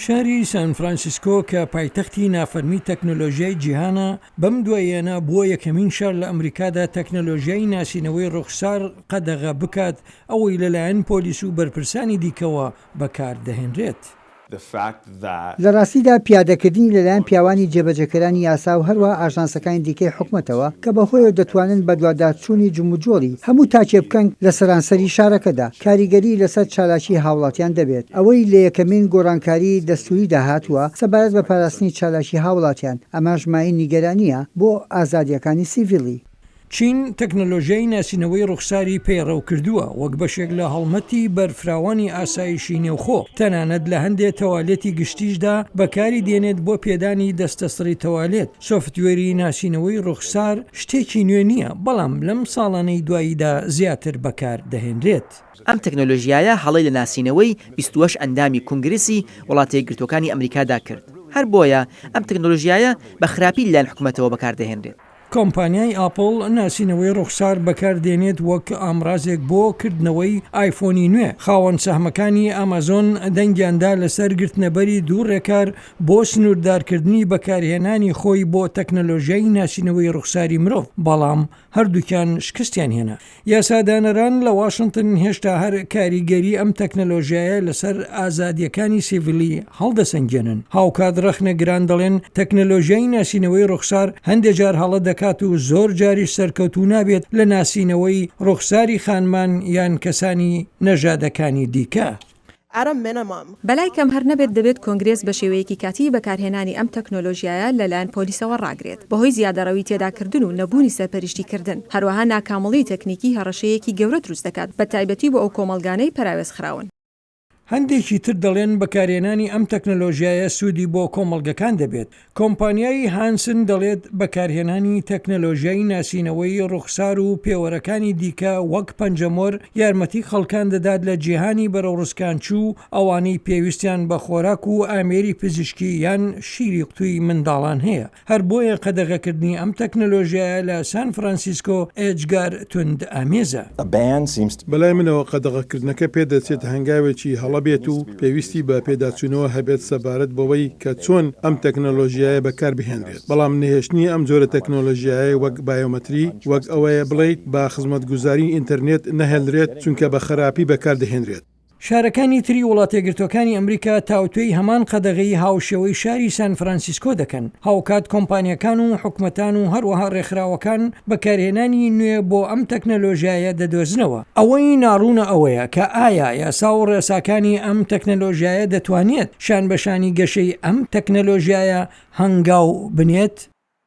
شاری سان فرانسیسکۆ کە پایتەختی نافەرمی تەکنەلۆژیای جیهانە، بەم دواییانە بووە یەکەمین شار لە ئەمریکادا تەکنەلۆژیای ناسینەوەی ڕوخسار قەدەغە بکات، ئەوەی لەلایەن پۆلیس و بەرپرسانی دیکەوە بەکاردەهێنرێت. لە ڕاستیدا پیادەکردنی لەلایەن پیاوانی جێبەجێکەرانی یاسا و هەروەها ئاژانسەکانی دیکەی حکومەتەوە کە بەهۆیەوە دەتوانن بەدواداچوونی جموجۆڵی هەموو تاکێک بکەن لە سەرانسەری شارەکەدا کاریگەری لەسەر چالاکی هاوڵاتیان دەبێت. ئەوەی لە یەکەمین گۆڕانکاریی دەستووریدا هاتووە سەبارەت بە پاراستنی چالاکی هاوڵاتیان، ئەمەش مایەی نیگەرانییە بۆ ئازادییەکانی سیڤیلی. چین تەکنەلۆژیای ناسینەوەی ڕوخساری پەیڕەو کردووە وەک بەشێک لە هەڵمەتی بەرفراوانی ئاسایشی نێوخۆ، تەنانەت لە هەندێ تەوالێتی گشتیشدا بەکاری دێنێت بۆ پێدانی دەستەسڕی تەوالێت. سۆفتوێری ناسینەوەی ڕوخسار شتێکی نوێ نییە، بەڵام لەم ساڵانەی دواییدا زیاتر بەکار دەهێنرێت. ئەم تەکنۆلۆژیایە هەڵەی لە ناسینەوەی 28 ئەندامی کونگرسی وڵاتەیەکگرتووەکانی ئەمریکادا کرد، هەر بۆیە ئەم تەکنۆلۆژیایە بە خراپی لەلایەن حکومەتەوە بەکاردەهێنرێت. کۆمپانیای ئاپڵ ناسینەوەی ڕوخسار بەکاردێنێت وەک ئامرازێک بۆ کردنەوەی ئایفۆنی نوێ، خاوەن سەهمەکانی ئامازۆن دەنگیاندا لەسەر گرتنەبەری دوو ڕێکار بۆ سنووردارکردنی بەکارهێنانی خۆی بۆ تەکنەلۆژیای ناسینەوەی ڕوخساری مرۆڤ، بەڵام هەردووکیان شکستیان هێنا. یاسادانەران لە واشنتن هێشتا هەر کاریگەری ئەم تەکنەلۆژیایە لەسەر ئازادییەکانی سیڤیلی هەڵدەسەنگێنن. هاوکات ڕەخنەگران دەڵێن تەکنەلۆژیای ناسینەوەی ڕوخسار هەندێ جار هەڵە دەکات و زۆر جاریش سەرکەوتوو نابێت لە ناسینەوەی ڕوخساری خانمان یان کەسانی نەژادەکانی دیکە. At a minimum. بەلای کەم هەر نەبێت دەبێت کۆنگرێس بە شێوەیەکی کاتی بەکارهێنانی ئەم تەکنۆلۆژیایە لەلایەن پۆلیسەوە ڕاگرێت بەهۆی زیادەڕەوی تێداکردن و نەبوونی سەرپەرشتی کردن، هەروەها ناکامڵی تەکنیکی هەڕەشەیەکی گەورە دروست دەکات بەتایبەتی بۆ ئەو کۆمەڵگانەی پەراوێز خراون. هەندێکی تر دەڵێن بەکارهێنانی ئەم تەکنەلۆژیایە سوودی بۆ کۆمەڵگەکان دەبێت. کۆمپانیای هانسن دەڵێت بەکارهێنانی تەکنەلۆژیای ناسینەوەی ڕوخسار و پێوەرەکانی دیکە وەک پەنجەمۆر یارمەتی خەڵکان دەدات لە جیهانی بەرەو ڕسکانچوو ئەوانەی پێویستیان بە خۆراک و ئامێری پزیشکی یان شیری قوتوی منداڵان هەیە. هەر بۆیە قەدەغەکردنی ئەم تەکنەلۆژیایە لە سان فرانسیسکۆ ئێجگار توند ئامێزە. بەلای منەوە قەدەغەکردنەکە پێدەچێت هەنگاوێکی هەڵە بێت و پێویستی بە پێداچوونەوە هەبێت سەبارەت بەوەی کە چۆن ئەم تەکنەلۆژیایە بەکاربهێنرێت، بەڵام نەهێشتنی ئەم جۆرە تەکنەلۆژیایە وەک بایۆمەتری وەک ئەوەیە بڵێیت با خزمەتگوزاریی ئینتەرنێت نەهێڵرێت چونکە بە خەراپی بەکاردەهێنرێت. شارەکانی تری وڵاتەیەکگرتووەکانی ئەمریکا تاوتوێی هەمان قەدەغەی هاوشێوەی شاری سان فرانسیسکۆ دەکەن، هاوکات کۆمپانیاکان و حکومەتان و هەروەها ڕێکخراوەکان بەکارهێنانی نوێ بۆ ئەم تەکنەلۆژیایە دەدۆزنەوە. ئەوەی ناڕوونە ئەوەیە کە ئایا یاسا و ڕێساکانی ئەم تەکنەلۆژیایە دەتوانێت شانبەشانی گەشەی ئەم تەکنەلۆژیایە هەنگاو بنێت؟